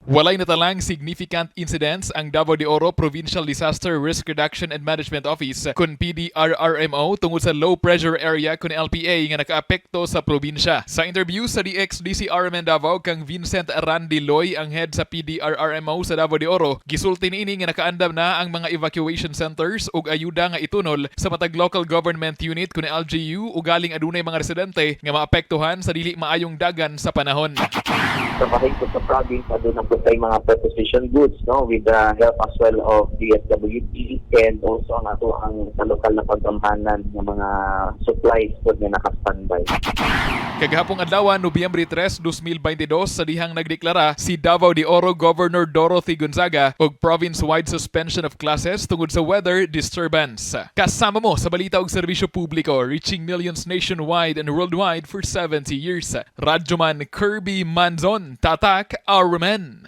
Walay natalang significant incidents ang Davao de Oro Provincial Disaster Risk Reduction and Management Office kun PDRRMO tungod sa low pressure area kun LPA nga nakaapekto sa probinsya. Sa interview sa DXDC RMN Davao kang Vincent Randy Loy, ang head sa PDRRMO sa Davao de Oro, gisulti niini nga nakaandam na ang mga evacuation centers ug ayuda nga itunol sa matag local government unit kun LGU ugaling adunay mga residente nga maapektuhan sa dili maayong dagan sa panahon. Sa bahin ko sa province, aduna po tay mga preposition goods, no, with the help as well of DSWD and also ang ato ang sa lokal na paggamhanan ng mga supplies po nga naka-standby. Kagahapong adlaw, Nobyembre 3, 2022, sa dihang nagdeklara si Davao de Oro Governor Dorothy Gonzaga og province-wide suspension of classes tungod sa weather disturbance. Kasama mo sa balita og serbisyo publiko, reaching millions nationwide and worldwide for 70 years. Radyoman Kirby Manzon, Tatak, RMN.